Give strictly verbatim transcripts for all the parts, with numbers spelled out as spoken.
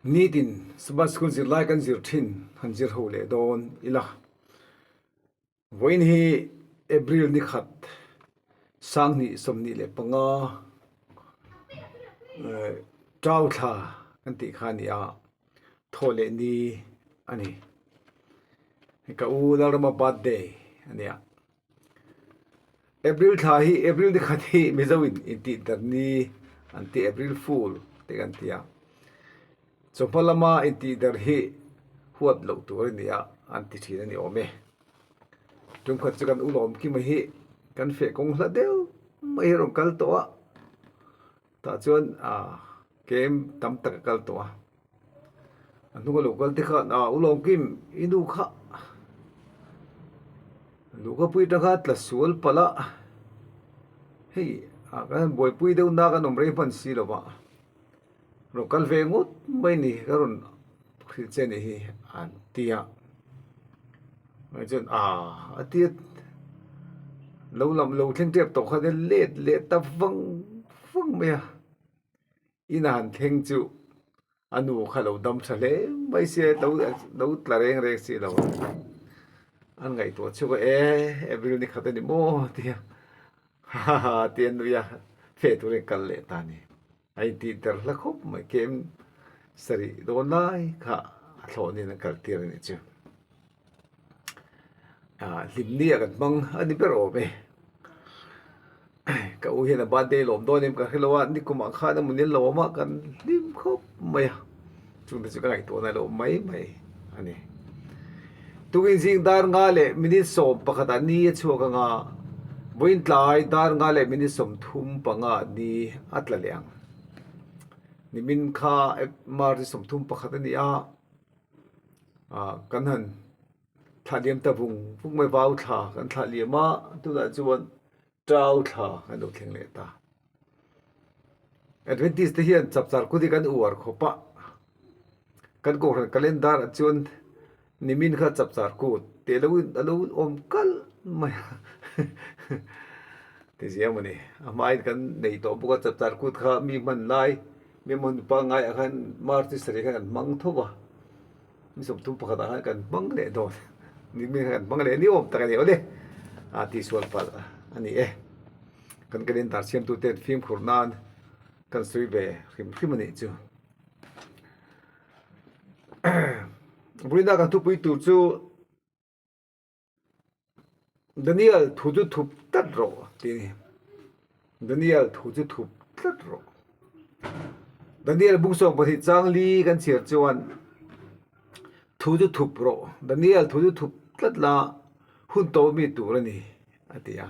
Nitin Sabbath School zir lai kan zir ṭhin, han zir ho leh dawn ila. Vawiin hi April ni khat, sang hni sawmhni le panga, eh, Tau thla kan tih kha a ni a, Thawlehni a nih. Ka u Lalrama birthday a nih. April thla hi, April ni khat hi Mizoin intihdarh ni an ti, April Fool te kan ti a. Chawhma lama intihdarh hi huat lo tur a ni a, an ti ṭhin a ni awm e. Ṭum khat chu kan u Lawmkima hi kan fe kawng hla deu mai hi rawn kal tawh a. Tah chuan, a, kem tam tak a kal tawh a. A hnunga lo kal te khan, a, u Lawmkim, i nu kha, luhkapui aṭanga tla sual palh a. Hei, a, kan buaipui deuh na kan awm rei hman si lo va. Rawn kal ve ngawt mai ni, ka rawn hrilh che ni hi, an ti a. Chuan, a, a ti a, lo lam, lo thleng ṭep tawh khan a let leh ta vang vang mai a. Ina han thleng chu a nu kha lo dam ṭha hle mai si a, lo, lo tla reng reng si lo. An ngaihtuah chhuak a, e, April ni khat a ni maw, tia. Ha, ha, ha, tia an nui a, fe turin kal leh ta ni. A intihdarh hla khawp mai, kem sarih dawn lai kha a thlawnin an kal tir a ni chu. A, hlim ni a kan hmang a ni ber awm e. Ka u hian a birthday lawm dawn em ka hre lo a, nikumah khan a mun in lo awm a, kan hlim khawp mai a. Chungte chu ka ngaihtuahna lo mai mai a ni. Tukin zing dar nga leh minute sawm pakhat a ni a chhuak ang a, vawiin tlai dar nga leh minute sawmthum panga ni a tla leh ang. Nimin kha, eh, March sawmthum pakhat a ni a, a, kan han thlah liam ta vung vung mai, vau thla kan thlah liam a, tunah chuan Tau thla kan lo thleng leh ta. Adventist te hian Chapchar Kut hi kan uar khawp a, kan kohhran calendar ah chuan nimin kha Chapchar Kut te lo in, a lo awm kal mai a. Ti zie maw ni. A hmain kan nei tawh bawk a, Chapchar Kut kha mi hman lai, mi hman pangngai ah khan March ni sarih khan kan hmang tho a. Ni sawmthum pakhat ah khan kan hmang leh dawn. Nimin khan kan hmang leh ni awm tak a ni awle. A, ti sual palh a ni e. Kan calendar siamtu ten fimkhur nan kan sawi ve hrim hrim a nih chu. Vawiina kan thupui tur chu Daniel thu chu thup tlat rawh, ti ni. Daniel thu chu thup tlat rawh. Daniel bung sawm pahnih chang li kan chhiar chuan, thu chu thup rawh. Daniel thu chu thup tlat la, hun tawp a mi tur a ni, a ti a.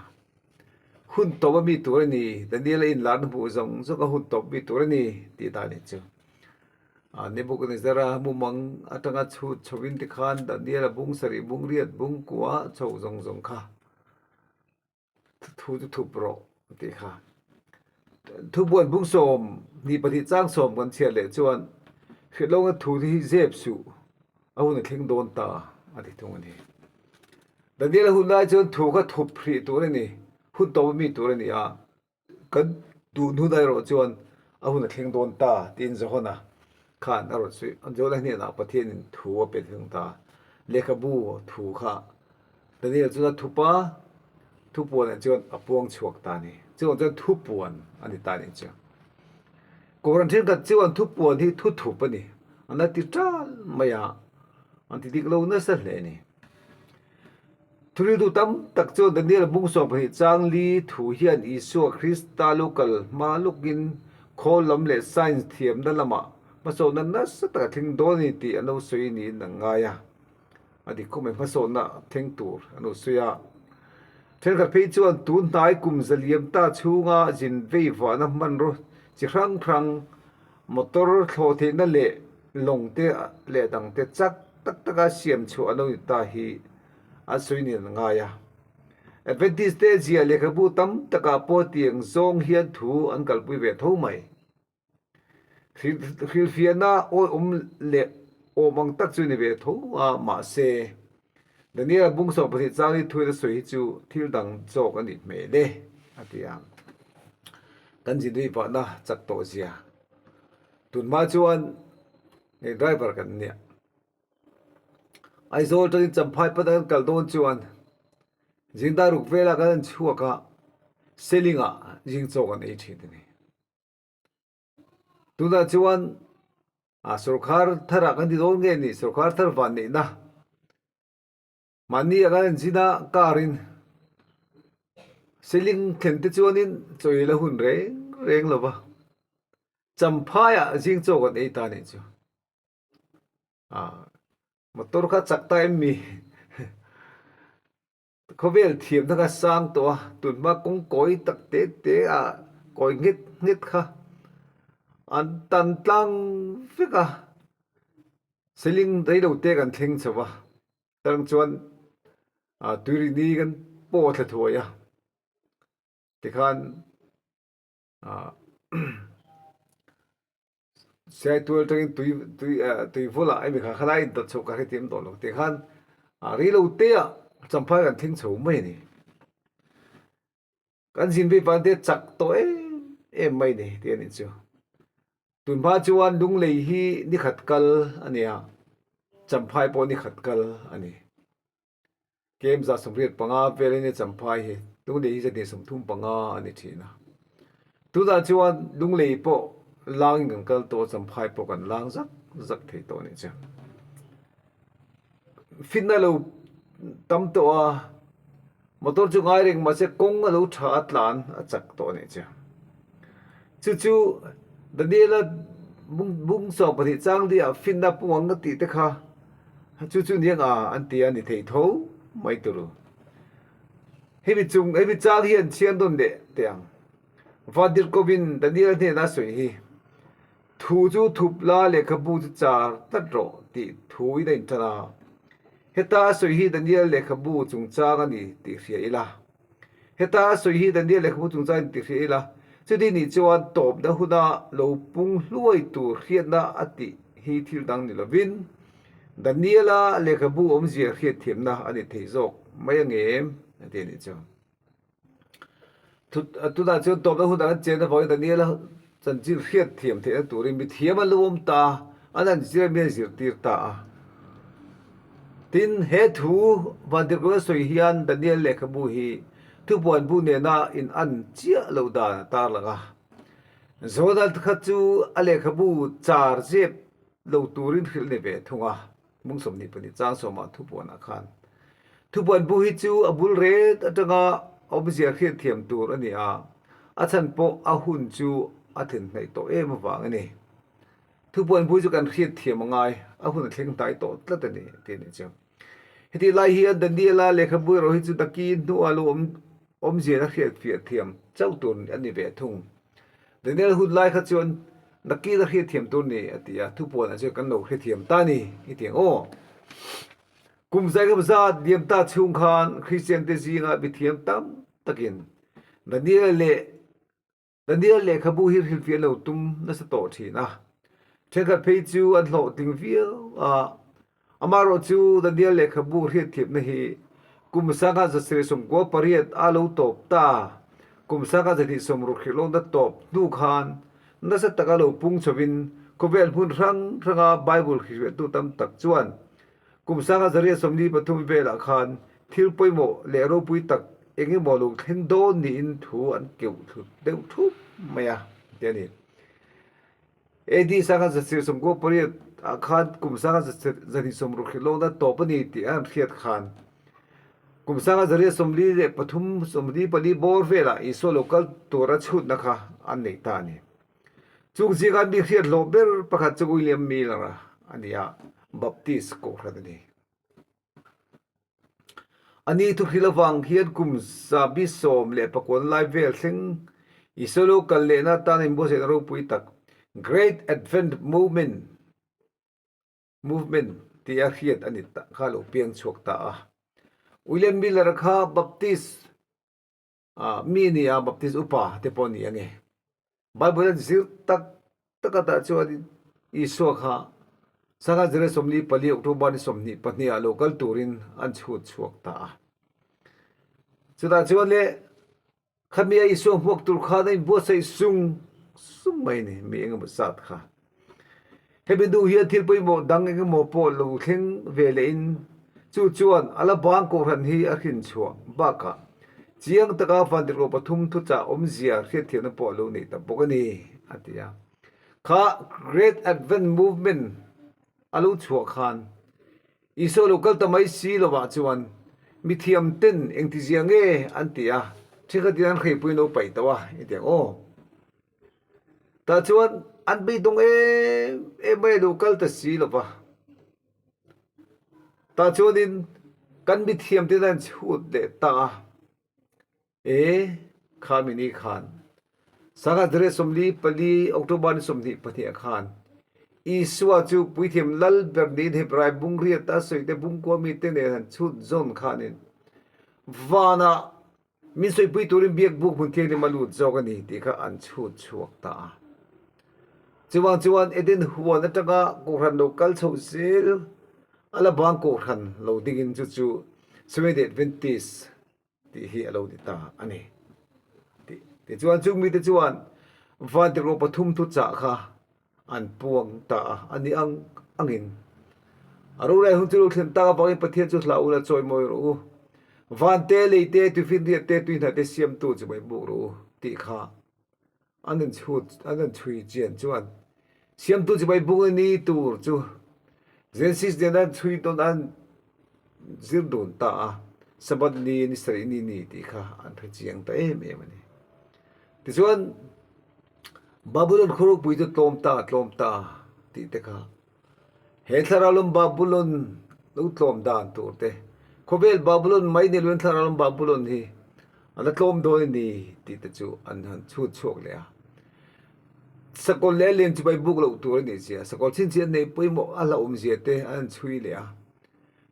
Hun tawp a mi tur a ni, Daniel-a inlarna hmuh zawng zawng a hun tawp mi tur a ni, ti ta ni chu. A, Nebuchadnezzar-a mumang aṭanga chhut chhovin tikhan Daniel-a bung sarih, bung riat, bung kua chho zawng zawng kha thu chu thup rawh, ti kha. Thupuan bung sawmhnih pahnih chang sawm kan chhiar leh chuan, hrilh loin thu hi zep suh, a hun a thleng dawn ta, a ti thung a ni. Daniel-a hun lai chuan thu kha thup hrih tur a ni, hun tawp a mi tur a ni a. Kan tun hun erawh chuan a hun a thleng dawn ta, tiin Johana khan a rawn sawi. Johana hnenah Pathianin thu a pe thung ta. Lekhabu thu kha Daniel chuan a thup a, thupuanah chuan a puang chhuak ta ni. Chuan chuan thupuan a ni ta ni chu. Kohhran ṭhenkhat chuan thupuan hi thu thup a ni, an la ti ṭal mai a, an ti dik lo nasa hle a ni. Thuhriltu tam tak chuan Daniel bung sawm pahnih chang li thu hian Isua Krista lo kal hma lukin khawl lam leh science thiamna lamah hmasawnna nasa taka thleng dawn a ni tih an lo sawi niin an ngai a. A dik khawp mai, hmasawnna thleng tur an lo sawi a. Ṭhenkhat phei chuan tun hnai kum zaliam ta chhunga zin vei vahna hmanraw chi hrang hrang, motor thlawh theihna leh lawng te leh dang te chak tak taka siam chhuah an lo ni ta hi a sawi niin an ngai a. Adventist te zia lekhabu tam taka pawh tiang zawng hian thu an kalpui ve tho mai. Hril-, hrilhfiahna awi awm leh awm ang tak chu ni ve tho a, mahse, Daniel bung sawm pahnih chang li thu a sawi hi chu thil dang zawk a nih hmel e, a ti a. Kan zin vei vahna chak tawh zia. Tun hma chuan, eh, driver kan nia. Aizawl aṭangin Champhai pat kan kal dawn chuan, zing dar ruk vela kan chhuak a, Selinga zing chaw kan ei ṭhin a ni. Tunah chuan, a, sawrkar tharah kan ti dawn nge ni, sawrkar thar vanneihna. Mahni a kan zina karin, Seling thlen te chuanin chaw ei la hun reng reng lo va. Champhaia zing chaw kan ei ta ni chu. A, motor kha chak ta em ni? Khawvel thiamna kha sang tawh a, tun hma kawng kawi tak te te a, kawi nghet nghet kha an tan tlang vek a. Seling rei lo te kan thleng chho va. Tang chuan, a, Tuirini kan pawh thla thuai a. Tikhan, a, Siaitual aṭangin tui, tui, a, tui vula, emi kha khalai in dot chho ka hre tim dawn lo. Tikhan, a, rei lo te a, Champhai kan thleng chho mai ni. Kan zin vei pan te chak tawh em em mai ni, ti a ni chu. Tun hma chuan Lunglei hi ni khat kal a nia, Champhai pawh ni khat kal a ni. Kem za sawmriat panga vel a ni Champhai hi, Lunglei hi za hnih sawmthum panga a ni ṭhin a. Tunah chuan Lunglei pawh langin kan kal tawh, Champhai pawh kan lang zak zak thei tawh a ni chu. Finna lo tam tawh a, motor chu ngai reng mahse kawng a lo ṭha a tlan a chak tawh a ni chu. Chu chu Daniela bung, bung sawm pahnih chang li a finna pung ang a tih te kha, chu chu ni ang a an ti a ni thei tho mai tur u. Hemi chung, hemi chang hi an chian dawn leh teh ang. Vantirhkohvin Daniela hnena sawi hi, thu chu thup la, lehkhabu chu char tlat rawh tih thu in a inṭan a. Heta a sawi hi Daniela lehkhabu chungchang a ni tih hria ila. Heta a sawi hi Daniela lehkhabu chungchang a ni tih hria ila. Chuti ni chuan tawpna huna lo pung hluai tur hriatna a tih hi thil dang ni lovin, Daniela lehkhabu awmzia hriatthiamna a ni thei zawk mai ang em, a ti a ni chu. Thu, a, tunah chuan tawpna hun an chenna vangin Daniela chanchin hriatthiam theihna turin mithiam an lo awm ta a, an an zir a, mi an zirtir ta a. Tin, he thu Vantirhkohvin a sawi hian Daniela lehkhabu hi Thupuan bu nena in an chiah lo dan a tarlang a. Jona kha chu a lehkhabu char zep lo turin hrilh ni ve thung a, bung sawmhnih pahnih chang sawmah Thupuanah khan. Thupuan bu hi chu a bul ret aṭanga awmzia hriatthiam tur a ni a, a chhan pawh a hun chu a thlen hnaih tawh em avang a ni. Thupuan bu chu kan hriatthiam a ngai, a hun a thleng hnai tawh tlat a ni, ti a ni chu. Heti lai hian Daniela lehkhabu erawh hi chu nakin hnuah lo awm, awmziana hriat fiah thiam chauh tur a ni ve thung. Daniela hun lai kha chuan nakin a hriatthiam tur ni a ti a, Thupuanah chuan kan lo hrethiam ta ni, i ti ang aw. Kum zai ka zat liam ta chhung khan Kristian te zinga mithiam tam takin Daniela leh Daniela lehkhabu hi hrilfia lo tum nasa tawh ṭhin a. Ṭhenkhat phei chu an hlawhtling viau a. Amaherawhchu Daniela lehkhabu hriatthiamna hi kum sanga zasarih sawmkua pariat a lo tawp ta. Kum sanga zahnih sawmruk hrilh lawkna tawp hnu khan nasa taka lo pung chhovin khawvel hmun hrang hranga Bible hrilhfiahtu tam tak chuan kum sanga zariat sawmli pathum velah khan thil pawimawh leh ropui tak eng emaw lo thleng dawn niin thu an keuh thut deuh thup mai a, ti a ni. A D sanga zasarih sawmkua pariat ah khan kum sanga zasarih, zahnih sawmruk hrilh lawkna tawp a ni tih an hriat khan kum sanga zariat sawmli leh pathum, sawmli pali bawr velah Isua lo kal tura chhutna kha an nei ta a ni. Chung zinga mi hriat hlawh ber pakhat chu William Miller a ni a, Baptist kohhran a ni. Ani thuhril avang hian kum sangkhat sawm leh pakuan lai vel thleng Isua lo kal lehna tan inbuatsaihna ropui tak Great Advent Movement, Movement tia hriat a ni ta kha lo piang chhuak ta a. William Miller kha Baptist a, mi ni a, Baptist upa te pawh ni ang e. Bible an zir tak tak a tah chuan Isua kha sanga zariat sawmli pali October ni sawmhnih pahnih a lo kal turin an chhut chhuak ta a. Chutah chuan le khami a Isua hmuak tur khan a inbuatsaih sung sung mai ni, mi engemaw zat kha. He Bindu hian thil pawimawh dang engemaw pawh lo thleng ve lehin, chu chuan a la bang kohhran hi a hrin chhuah bakah chiang taka vantirhkoh pathum thuchah awmzia hriatthiamna pawh a lo nei ta bawk a ni, a ti a. Kha Great Advent Movement a lo chhuah khan, Isua lo kal ta mai si lovah chuan mithiam ten engtizia nge an ti a, ṭhenkhatin an hreipui lo pai tawh a, i ti ang aw. Tah chuan an beidawng em em mai lo kal ta si lova. Tah chuanin kan mithiam ten an chhut leh ta a. E, kha mi ni khan, sangha zare sawmli pali October ni sawmhnih pahnih a khan, Isua chu puithiam lal ber niin Hebrai bung riat a sawi te bung kua mi te nen han chhut zawn khanin, vana min sawipui turin biakbuk hmun thianghlim a lut zawk a ni tih kha an chhut chhuak ta a. Chuvang chuan Eden huan aṭanga kohhran lo kal chho zel, a la bang kohhran lo dingin chu chu Seventh Day Adventist tih hi a lo ni ta a ni. Ti, tichuan chung mite chuan vantirhkoh pathum thuchah kha an puang ta a, a ni ang angin. A ro lai hung chu lo thlen tak avangin Pathian chu hlau la chawimawi rawh u. Vante, leite, tuifinriatte, tuihnate siamtu chibai buk rawh u tih kha an han chhut, an han chhui chian chuan, siamtu chibai buk a ni tur chu Genesis nena chhui dawn an zir dun ta a, Sabbath ni, ni sarih ni ni tih kha an hre chiang ta em em a ni. Tichuan, Babylon khaw ropui chu tlawm ta, tlawm ta tih te kha, he thlarau lam Babylon lo tlawm dan tur te, khawvel Babylon mai ni loin thlarau lam Babylon hi a la tlawm dawn a ni tih te chu an han chhut chhuak leh a. Sakawr leh a lem chibai buk loh tur a ni si a, sakawr chhinchhiah nei pawimawh a la awmzia te an chhui leh a.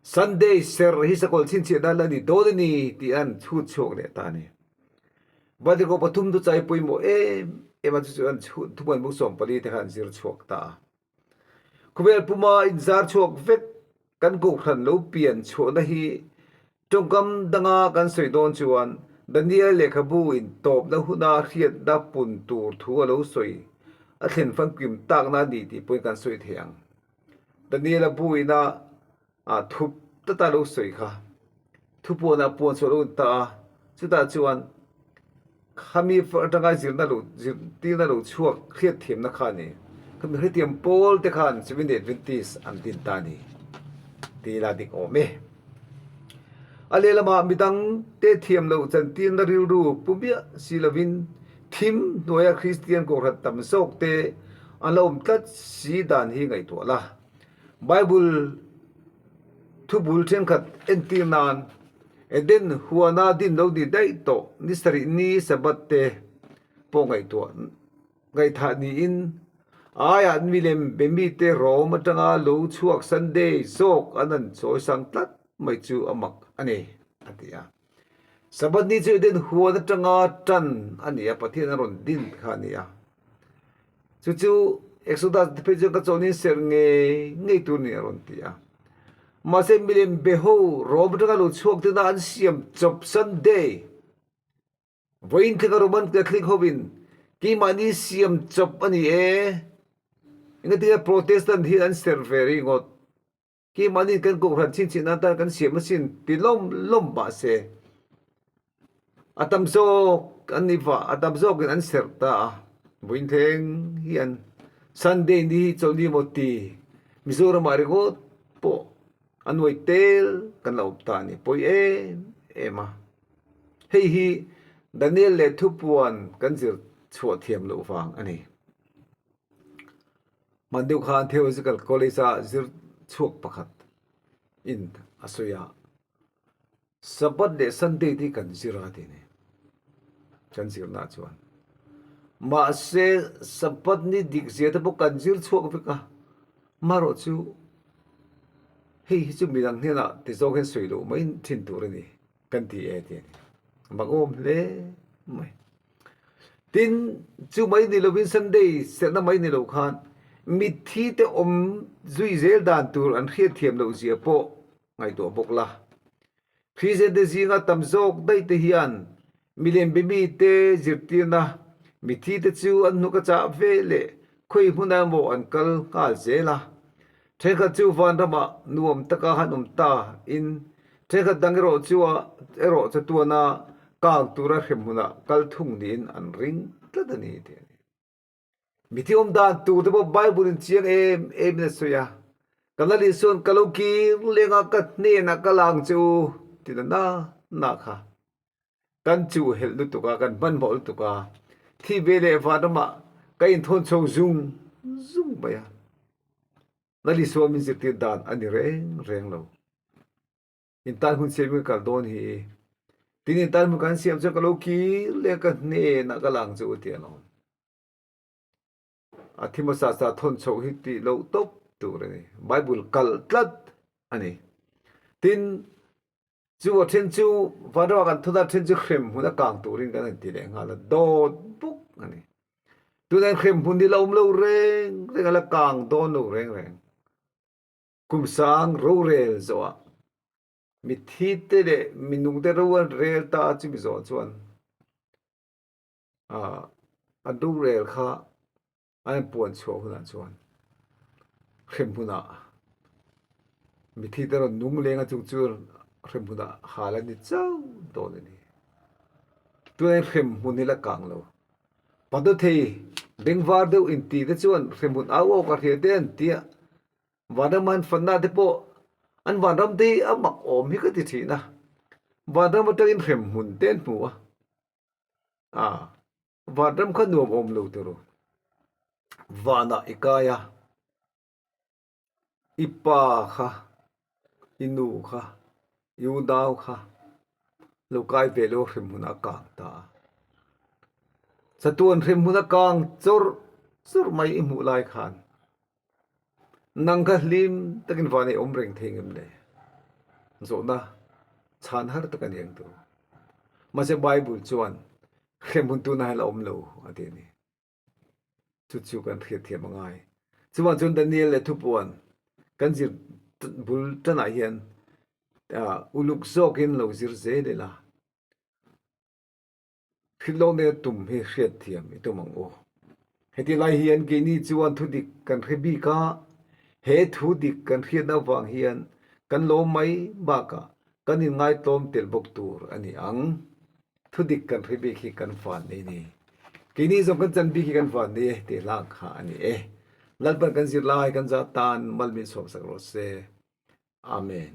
Sunday ser hi sakawr chhinchhiahna la ni dawn a ni tih an chhut chhuak leh ta a ni. Vantirhkoh pathum thuchah hi pawimawh em em a, chu chu an chhut, Thupuan bung sawmpali te khan zir chhuak ta a. Khawvel puma inzar chhuak vek kan kohhran lo pian chhuahna hi ṭawngkam danga kan sawi dawn chuan Daniel lehkhabu intawpna huna hriatna pun tur thu a lo sawi a thlen famkim takna a ni tih pawhin kan sawi thei ang. Daniela buina a thup tata lo sawi kha, thupuana puan chhuah lo ni ta a, chutah chuan khami aṭanga zirna lo, zirtirna lo chhuak hriatthiamna kha a ni. Khami hriatthiam pawl te khan Seventh Day Adventist an din ta a ni. Ti la dik awm e. A lehlamah midang te thiam lo chantirna rilru pu miah si lovin, thim hnuaia Kristian kohhran tam zawk te an la awm tlat si dan hi ngaihtuah la. Bible thubul ṭhenkhat entir nan, Eden huana din lo ni daih tawh, ni sarih ni Sabbath te pawh ngaihtuah, ngaihthah niin, a aiah milem be mite Rom aṭanga lo chhuak Sunday zawk an han chawisang tlat mai chu a mak a ni, a ti a. Sabbath ni chu Eden huan aṭanga ṭan a ni a, Pathian a rawn din kha a ni a. Chu chu Exodus te phei chuan ka chawnin ser ngei ngei tur ni a rawn ti a. Mahse, milem be ho Rom aṭanga lo chhuak tina an siam chawp Sunday, vawiin thlenga Roman Catholic hovin keimahni siam chawp a ni e. Engatinge Protestant hi an ser ve ringawt. Keimahni kan kohhran chhinchhiahna tan kan siam asin ti lawm lawm mah se, a tam zawk an ni va, a tam zawkin an ser ta a. Vawiin thleng hian Sunday ni hi Chawlhni maw ti, Mizoramah ringawt pawh a nuai tel kan la awm ta a ni, pawi em em a. Hei hi Daniel leh Thupuan kan zir chhuah thiam loh vang a ni. Hman deuh khan Theological College-a zir chhuak pakhat in a sawi a, Sabbath leh Sunday te kan zir a ti ni, kan zirna chuan. Mahse, Sabbath ni dik zia te pawh kan zir chhuak vek a. Marawh chu, hei hi chu midang hnenah ti zawk hian sawi loh mai ṭhin tur a ni, kan ti e ti a ni. Mak awm hle mai. Tin, chu mai ni lovin Sunday serna mai ni lo khan, mitthi te awm zui zel dan tur an hriatthiam loh zia pawh ngaihtuah bawk la. Kristian te zinga tam zawk daih te hian milem be mite zirtirna, mitthi te chu an hnuk a chah ve leh khawi hmuna maw an kal nghal zel a. Ṭhenkhat chu vanrama nuom taka han um ta in, ṭhenkhat dang erawh chu a, erawh chu tuana kang tura hremhmuna kal thung niin an ring tlat a ni ti a ni. Mithi um dan tur te pawh Bible-in chiang em em in a sawi a. Kan Lal Isuan ka lo kir lenga ka hnena ka lang che u, tina na, na kha. Kan chuhhel lutuk a, kan hmanhmawh lutuk a. Thi ve le vanrama ka inthawn chho zung, zung mai a. Lal Isua min zirtir dan a ni reng reng lo. Intan hun siam kan kal dawn hi. Tin intan hun kan siam chuan ka lo kir le ka hnena ka lang che u ti a lo. A thi hmasa sa thawn chho hi ti lo tawp tur a ni. Bible kal tlat a ni. Tin chu a ṭhen chu, vanrama kan thawn a ṭhen chu hremhmuna kang turin kan han ti leh nghal a, dawt bawk a ni. Tunah hremhmun hi la awm lo reng reng a, la kang dawn lo reng reng. Kum sang rorel zawh a. Mithi te leh mi nung te ro an rel ta chu mi zawh chuan, a, an rorel kha an puan chhuah hunah chuan hremhmuna mithi te rawn nung leng a chung chu hremhmuna hal a ni chauh dawn a ni. Tunah hremhmun hi la kang lo. Padothei bengvar deuh inti te chuan hremhmun au au ka hria te an ti a. Vanram han fanna te pawh an vanram te hi a mak awm hi ka ti ṭhin a. Vanram aṭangin hremhmun te an hmu a. A, vanram kha nuam awm lo tur u. Vanah i kai a, i pa kha, i nu kha, i unau kha lo kai ve lo, hremhmuna kang ta. Chatuan hremhmuna kang chawr chawr mai i hmuh lai khan, nang kha hlim takin vanah i awm reng thei ngem le? Zawhna chhan har tak a ni ang tur. Mahse, Bible chuan hremhmun tunah hi la awm lo a ti a ni. Chu chu kan hriat thiam a ngai. Chuvang chuan Daniel leh Thupuan kan zir bul ṭanah hian, a, uluk zawkin lo zir zel ila. Hriat lawk nena tum hi hriat thiam i tum ang u. Heti lai hian keini chuan thudik kan hre bik a, he thudik kan hriatna vang hian kan lawm mai bakah kan inngai tlawm tel bawk tur a ni ang. Thudik kan hre bik hi kan vannei ni. Keini zawng kan chan bik hi kan vannei e, tih hla kha a ni e. Lalpan kan zirlai kan zat tan mal min sawmsak rawh se. Amen.